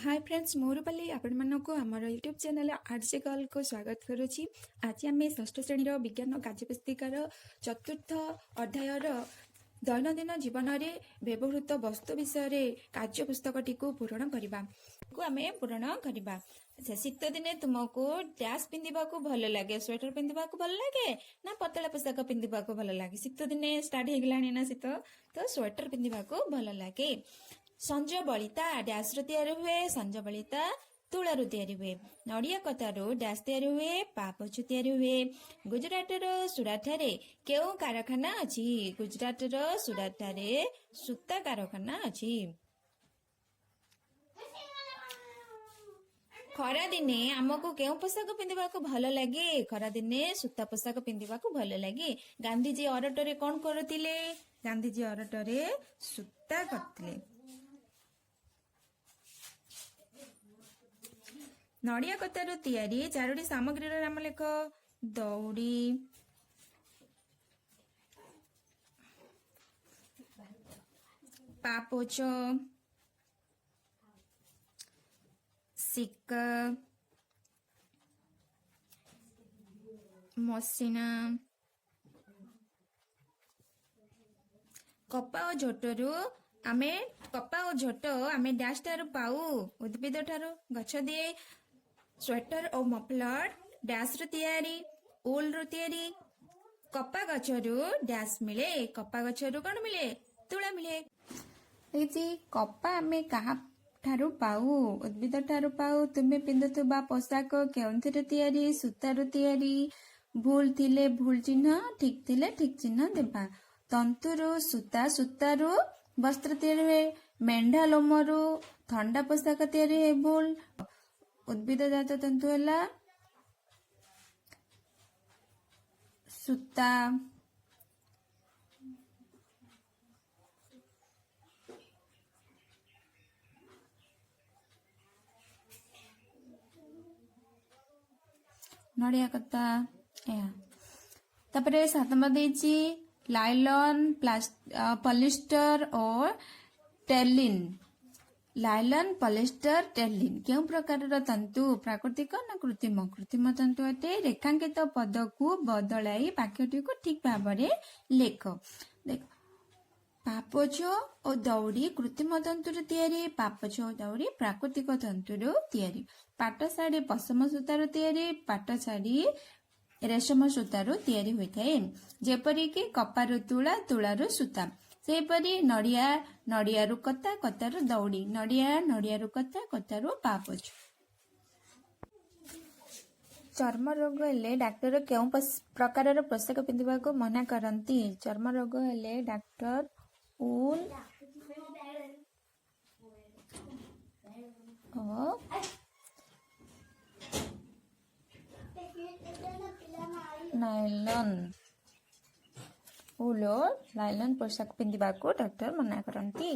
High friends, ମୁଁ ରୂପାଲି ଆପଣମାନଙ୍କୁ ଆମର ୟୁଟ୍ୟୁବ୍ ଚ୍ୟାନେଲ୍ ଆର୍ଟସି ଗର୍ଲକୁ ସ୍ୱାଗତ କରୁଛି। ଆଜି ଆମେ ଷଷ୍ଠ ଶ୍ରେଣୀର ବିଜ୍ଞାନ କାର୍ଯ୍ୟପୁସ୍ତିକାର ଚତୁର୍ଥ ଅଧ୍ୟାୟର ଦୈନନ୍ଦିନ ଜୀବନରେ ବ୍ୟବହୃତ ବସ୍ତୁ ବିଷୟରେ କାର୍ଯ୍ୟପୁସ୍ତକଟିକୁ ପୂରଣ କରିବା କୁ ଆମେ ପୂରଣ କରିବା। ଆଚ୍ଛା, ଶୀତ ଦିନେ ତୁମକୁ ଡ୍ୟାସ୍ ପିନ୍ଧିବାକୁ ଭଲ ଲାଗେ? ସ୍ୱେଟର ପିନ୍ଧିବାକୁ ଭଲ ଲାଗେ ନା ପତଳା ପୋଷାକ ପିନ୍ଧିବାକୁ ଭଲ ଲାଗେ? ଶୀତ ଦିନେ ଷ୍ଟାର୍ଟ ହେଇଗଲାଣି ନା ଶୀତ, ତ ସ୍ୱେଟର ପିନ୍ଧିବାକୁ ଭଲ ଲାଗେ। ସଞ୍ଜ ବଳିତା ଡ୍ୟାସ୍ ରୁ ତିଆରି ହୁଏ। ସଞ୍ଜ ବଳିତା ତୁଳାରୁ ତିଆରି ହୁଏ। ନଡ଼ିଆ କତାରୁ ଡ୍ୟାସ୍ ତିଆରି ହୁଏ। ପାପୋଛ ତିଆରି ହୁଏ। ଗୁଜୁରାଟର ସୁରାଟଠାରେ କେଉଁ କାରଖାନା ଅଛି? ଗୁଜୁରାଟର ସୁରାଟଠାରେ ସୂତା କାରଖାନା ଅଛି। ଖରାଦିନେ ଆମକୁ କେଉଁ ପୋଷାକ ପିନ୍ଧିବାକୁ ଭଲ ଲାଗେ? ଖରାଦିନେ ସୂତା ପୋଷାକ ପିନ୍ଧିବାକୁ ଭଲ ଲାଗେ। ଗାନ୍ଧିଜୀ ଅରଟରେ କଣ କରୁଥିଲେ? ଗାନ୍ଧିଜୀ ଅରଟରେ ସୂତା କରୁଥିଲେ। ନଡ଼ିଆ କତାରୁ ତିଆରି ଚାରୋଟି ସାମଗ୍ରୀର ନାମ ଲେଖ। ଦଉଡ଼ି, ପାପୋଛ, ସିକା, ମସିଣା। କପା ଓ ଝୋଟରୁ ଆମେ କପା ଓ ଝୋଟ ଆମେ ଡ୍ୟାସ୍ ଠାରୁ ପାଉ। ଉଦ୍ଭିଦ ଠାରୁ, ଗଛ ଦିଏ। ସ୍ୱେଟର ଓ ମଫଲର ଡ୍ୟାସ୍ ରୁ ତିଆରି। ଉଲ୍ ରୁ ତିଆରି। କପା ଗଛରୁ ଡ୍ୟାସ୍ ମିଳେ। କପା ଗଛରୁ କଣ ମିଳେ? ତୁଳା ମିଳେ। ହେଇଛି। କପା ଆମେ କାହା ଠାରୁ ପାଉ? ଉଦ୍ଭିଦ ଠାରୁ ପାଉ। ତୁମେ ପିନ୍ଧୁଥିବା ପୋଷାକ କେଉଁଥିରେ ତିଆରି? ସୂତାରୁ ତିଆରି। ଭୁଲ ଥିଲେ ଭୁଲ ଚିହ୍ନ, ଠିକ ଥିଲେ ଠିକ ଚିହ୍ନ ଦେବା। ତନ୍ତୁରୁ ସୂତା, ସୂତାରୁ ବସ୍ତ୍ର ତିଆରି ହୁଏ। ମେଣ୍ଢା ଲୋମରୁ ଥଣ୍ଡା ପୋଷାକ ତିଆରି ହୁଏ, ଭୁଲ। ଉଦ୍ଭିଦ ଜାତ ତନ୍ତୁ ହେଲା ସୂତା। ନଡ଼ିଆ କତା ଏହା। ତାପରେ 7 ନମ୍ବର ଦେଇଛି ଲାଇଲନ୍, ପଲିଷ୍ଟର ଓ ଟେଲିନ୍। ଲାଇଲନ୍, ପଲିଷ୍ଟର, ଟେଲିନ୍ କେଉଁ ପ୍ରକାରର ତନ୍ତୁ? ପ୍ରାକୃତିକ ନା କୃତ୍ରିମ? କୃତ୍ରିମ ତନ୍ତୁ ଅଟେ। ରେଖାଙ୍କିତ ପଦକୁ ବଦଳାଇ ବାକ୍ୟଟିକୁ ଠିକ ଭାବରେ ଲେଖ। ଦେଖ, ପାପୋଛ ଓ ଦଉଡ଼ି କୃତ୍ରିମ ତନ୍ତୁରୁ ତିଆରି। ପାପୋଛ ଓ ଦଉଡ଼ି ପ୍ରାକୃତିକ ତନ୍ତୁରୁ ତିଆରି। ପାଟ ଶାଢ଼ୀ ପଶମ ସୂତାରୁ ତିଆରି। ପାଟ ଶାଢ଼ୀ ରେଶମ ସୂତାରୁ ତିଆରି ହୋଇଥାଏ। ଯେପରିକି କପାରୁ ତୁଳା, ତୁଳାରୁ ସୂତା, ସେହିପରି ନଡ଼ିଆ, ନଡ଼ିଆରୁ କତା, କତାରୁ ଦଉଡ଼ି। ନଡ଼ିଆ, ନଡ଼ିଆରୁ କତା, କତାରୁ ପାପୋଛ। ଚର୍ମ ରୋଗ ହେଲେ ଡାକ୍ତର କେଉଁ ପ୍ରକାରର ପୋଷାକ ପିନ୍ଧିବାକୁ ମନା କରନ୍ତି? ଚର୍ମ ରୋଗ ହେଲେ ଡାକ୍ତର ଉଲ୍ ଓ ନାଇଲନ୍, ଉଲ୍ ଓ ଲାଇଲନ୍ ପୋଷାକ ପିନ୍ଧିବାକୁ ଡାକ୍ତର ମନା କରନ୍ତି।